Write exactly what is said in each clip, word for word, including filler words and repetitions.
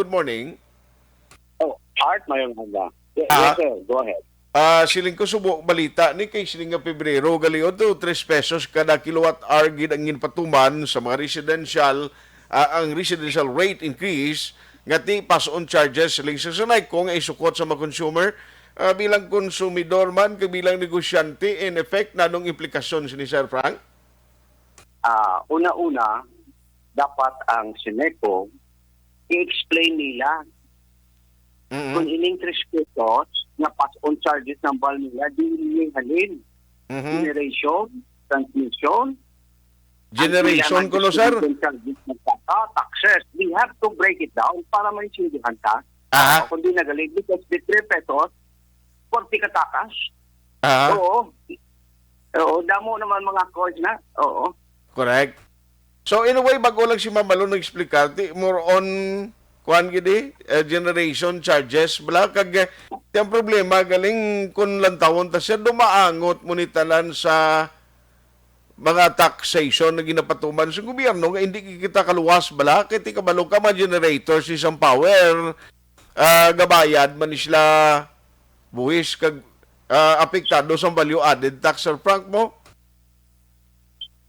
morning. Oh, Art, mayong aga. Yes, Ah. Yes, sir. Go ahead. Ah, siling ko, subo balita ni kay siling nga Pebrero gali, o, to, tres pesos kada kilowatt hour gid ang ginpatuman sa mga residential, ah, ang residential rate increase nga ti pass-on charges siling sa SENECO nga isukot sa mga consumer. Ah, bilang konsumidor man kag bilang negosyante, in effect, nanong implikasyon sini, Sir Frank? Ah, una-una, dapat ang SENECO i-explain nila Mhm. kung ining tres pesos nga pass-on charges ng BAL nila, di nila halin. Mhm. Generation, transmission, Generation ang kuno, sir? Distribution charges, nagkaka, taxes. We have to break it down para maintindihan ta. Aha. Kung di nagaling, because the three pesos, forty katakas. Aha. Oo. Oo, damo naman mga coins na. Oo. Correct. So, in a way, bago lang si Ma'am Malu nag-explicar, ti, more on, kuan gid eh, eh, generation charges bala. Kag, eh, ti ang problema, galing kung lantawon ta siya, dumaangot mo ni tanan sa mga taxation na ginapatuman sa gobyerno nga hindi kita kaluwas bala. Kay ti kabalo ka, mga generators ni isang power, ah, gabayad man ni sila buhis kag, ah, apektado sa value added tax, Sir Frank, mo?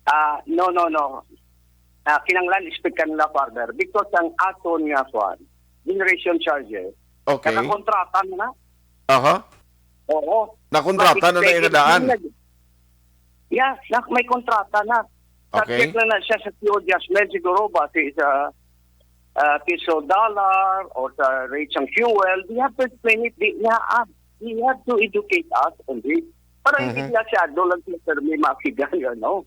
Ah, no, no, no. Ah, kinanglan explican nila further because ang aton nga kwan, generation charges, Okay. Nakakontrata na na. Aha. Oo. Nakontrata na na Bakit yung nadaan? Yes, na, may kontrata na. Okay. Subject na na siya sa fuel adjustment siguro, base sa ah, peso dollar or sa rate sang fuel. They have to explain it. They, yeah, ah, they have to educate us on this. Para hindi Mhm. na siya doon lang sa term may makigan, ano?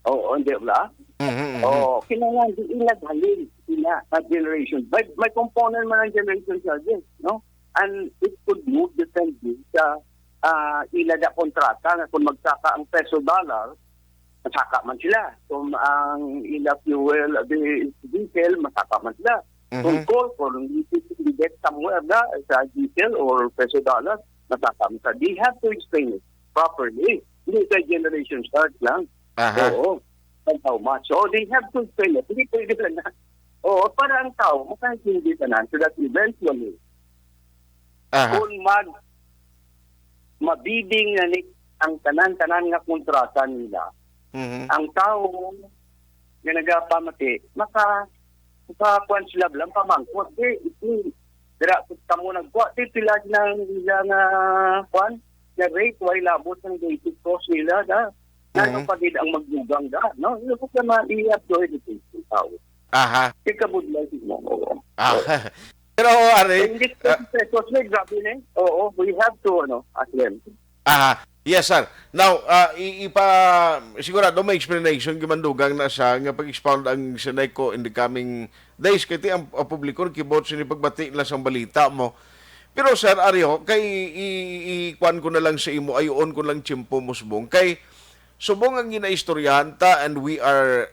Oo, hindi ba? Mhm, mhm. Oo, kinahanglan di ila halin sila na generation. May, may component man ang generation charges, no? And it could move depende sa ah, ila da kontrata nga kung magsaka ang peso dollar, masaka man sila. Kung ang ila fuel, di, diesel, masaka man sila. Kung Mhm. coal, kung inject somewhere na sa diesel or peso dollar, masaka man sila. They have to explain it properly. Hindi sa generation charge lang. Aha. Oo. And how much? So, they have to explain it. Hindi pwede lang na. Oo, para ang tao, makaintindi tanan so that eventually, Aha. kung mag mabibing na ni ang tanan-tanan nga kontrata nila, Mhm. ang tao nga nagapamati, maka makakuan sila lang pamangkot. Di, di, dira kamo nagkuha, di pila nang ila nga kuan, nga rate, way labot ang basic cost nila, da. Ano Mhm. pa gid ang magdugang da, no? Yung problema, i-upload ito sa tao. Aha. Ikabudlay mo, oo. Ah. Pero, are, Hindi ah, pesos na, grabe na eh. Oo, we have to, ano, ask them. Aha. Yes, sir. Now, ah, i- ipa sigurado may explanation gimandugang na siya nga pag-expound ang SENECO in the coming days kay ti ang, ang publiko kibot sini pagbati nila sang balita mo. Pero, sir, ari ho, kay i, i, i kuan ko na lang sa imo, ayoon ko lang tiyempo, Musbong, kay subong ang ginaistoryahan ta, and we are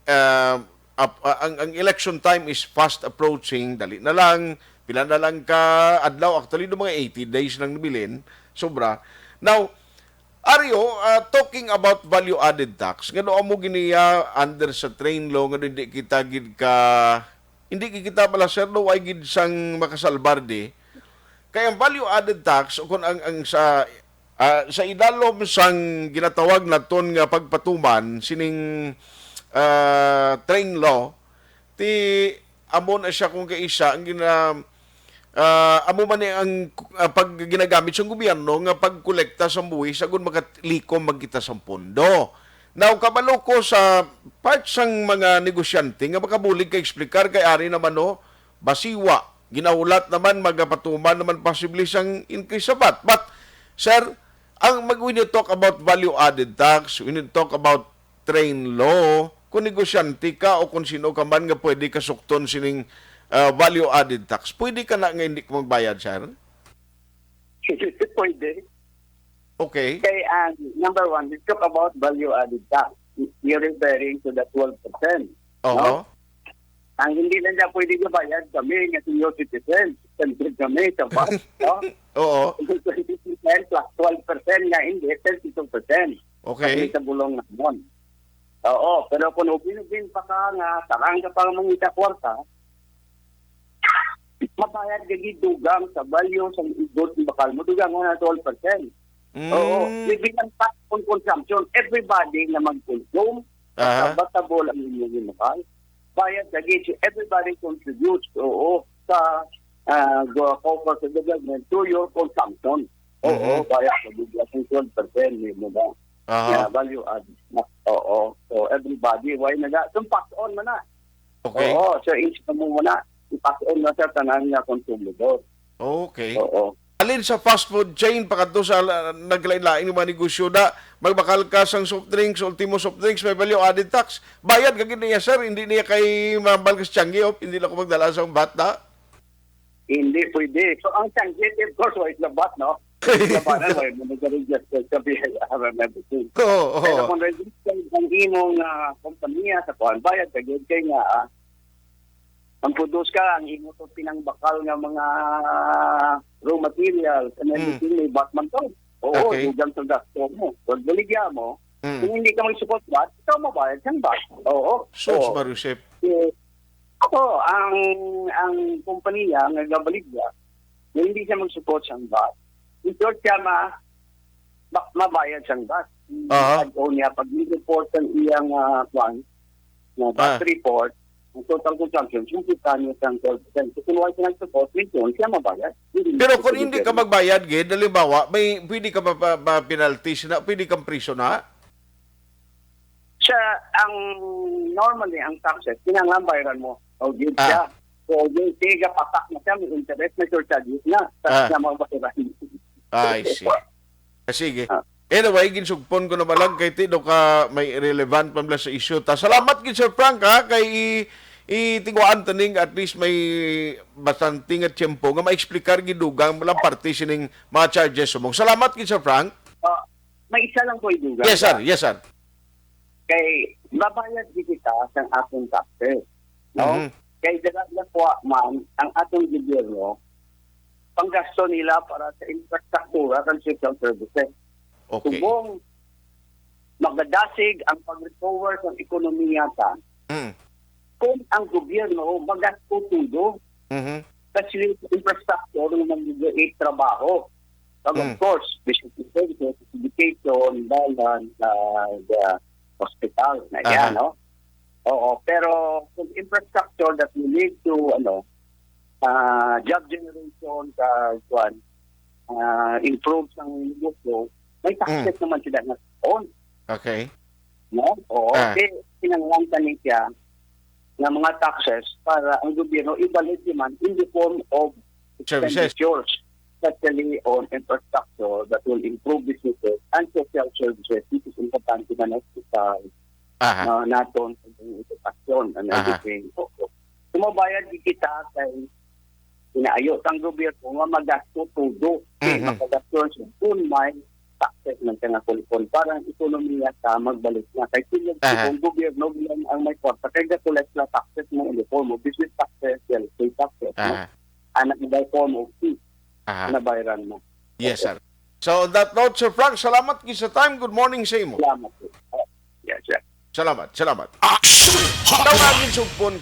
uh, ap- uh, ang, ang election time is fast approaching, dali na lang, pila na lang ka adlaw, actually, do mga eighty days lang nabilin, sobra. Now, Ario, uh, talking about value added tax, ngano amo giniya under sa train law nga hindi kita gid ka hindi gid kita bala, sir, no, ay gid sang makasalbar di. Kay ang value added tax o kung ang, ang sa ah, sa idalom sang ginatawag naton nga pagpatuman sining ah, train law, ti amo na siya kung kaisa ang gina ah, amo man ni ang ah, pag ginagamit sang gobyerno nga pagkolekta sang buhis agud makalikom magkita sang pondo. Now, kabalo ko sa part sang mga negosyante nga makabulig ka explicar kay ari naman, no, basiwa, ginahulat naman, magapatuman naman possibly sang increase sa vat. But, sir, ang mag, when you talk about value added tax, when you talk about train law, kung negosyante ka o kung sino ka man nga pwede kasukton sining ah, value added tax, pwede ka na nga hindi ka magbayad, sir? Pwede. Okay. Kay ang number one, we talk about value added tax. You're referring to the twelve percent. Oho. Ang hindi na niya pwede gabayad kami nga senior citizen. Siyempre kami sa vat, no? Oo. Twenty percent plus twelve percent nga hindi, thirty-two percent. Okay. Sa bulong namon. Oo, pero kung ubin-ubin pa ka nga, tarang ka pa mangita kwarta, bayad gagi dugang sa value sang igot nga bakal mo, dugang nga twelve percent. Oo. Mm. May bilang tax on consumption. Everybody nga mag-consume, Aha. Basta bol ang inyong ginakal. Bayad lagi, si everybody contributes, oo, sa, ah, go-, coffers of the government to your consumption. Oo, Mhm. bayad lagi ang twelve percent, di mo ba? Aha. Na value add. Oo. So, everybody, why na ga-, itong pass on man na. Okay. Oo, so, ins-, mo man na, i-pass on na sa tanan nga konsumidor. Okay. Oo. Alin sa fast food chain pakadto sa la-, naglain-lain nga mga negosyo na magbakal ka sang soft drinks, Ultimo soft drinks, may value added tax. Bayad ka gid niya, sir, hindi niya kay mambal ka sa Changi, oh, hindi lang ko magdala sa vat na. Hindi pwede. So, ang Changi, of course, wala na vat, no? Labanan, wala mo nag-register sa B I R and everything. Oo, oo. Pero kung register ang imong, ah, kompanya sa kuan, bayad ka gid kay nga, ah, ang produce ka, ang imo to pinangbakal nga mga raw materials and Mm. everything, may vat man to. Oo, Okay. dugang sa gasto mo. Pag baligya mo, Mm. kung hindi ka mag-support vat, ikaw mabayad sang vat. Oo. Sus, Oo. Marusep. Eh, ako, ang, ang kompanya nga gabaligya, na hindi siya mag-support sang vat, in short siya ma-, ma-, mabayad sang vat. Aha. Pag o niya, pag i-report ang iyang, ah, kwan, na vat Ah. report, ang total consumption, siyempre, kanya sang twelve percent. So, kung wala siya nag-support, yun, yun, siya mabayad. Hindi Pero siya kung hindi ka pwede. magbayad, gid, halimbawa, may, pwede ka pa, pa, pa penalties na, pwede kang priso na? Siya, ang normally, ang taxes, kinahanglan bayaran mo. O, yun Ah. siya. So, yung tiga patak na siya, may interest, may surcharges na. Sa Ah. na mga bayaran. I see. Ah, sige. Ah. Anyway, ginsugpon ko na malag kay ti do ka may relevant pa bala sa issue ta. Salamat gid, Sir Frank, ha, kay i-, itigwaan taning at least may bastante nga tiyempo nga ma-explicar gid dugang mo lang parte sining mga charges mo. Salamat gid, Sir Frank. Ah, may isa lang po idugang Yes, sir. ka. Yes, sir. Kay mabayad gid kita sang atong taxes, no? Mhm. Kay dira nakuha man ang atong gobyerno panggasto nila para sa infrastruktura kag social services. Okay. Subong magadasig ang pag-recover sang ekonomiya ta Mm. kung ang gobyerno magasto todo, Mhm. especially sa infrastructure nga mag-create trabaho. Kag of Mm. course, basic services, education, dalan, ah, the hospital, na Aha. yan, no? Oo, pero kung infrastructure that will lead to, ano, ah, job generation, sa, kuwan, ah, improve sang negosyo, may taxes Mm. naman sila nga on. Okay. No? Oo, Ah. kay kinahanglan tani siya nga mga taxes para ang gobyerno ibalik naman in the form of Services. expenditures, especially on infrastructure that will improve businesses and social services, which is importante man, hospital, Aha. no, naton, ang edukasyon, and Aha. everything. Oo. Sumabayad di kita kay inaayo sang gobyerno nga magasto todo. Kay Mhm. makagasto siya kung may taxes man siya nga kulikon. Para ang ekonomiya ta magbalik na. Kay sila Aha. ang gobyerno, bilang ang may kwarta, kay ga-collect na taxes mo, uniform mo, business taxes, real estate taxes, no? Aha. Anak mo by form of fee, Aha. nabayaran mo. Yes, sir. So, on that note, Sir Frank, salamat gid sa time. Good morning sa imo. Salamat po. Yes, sir. Salamat, salamat. Action! Tawagin sugpon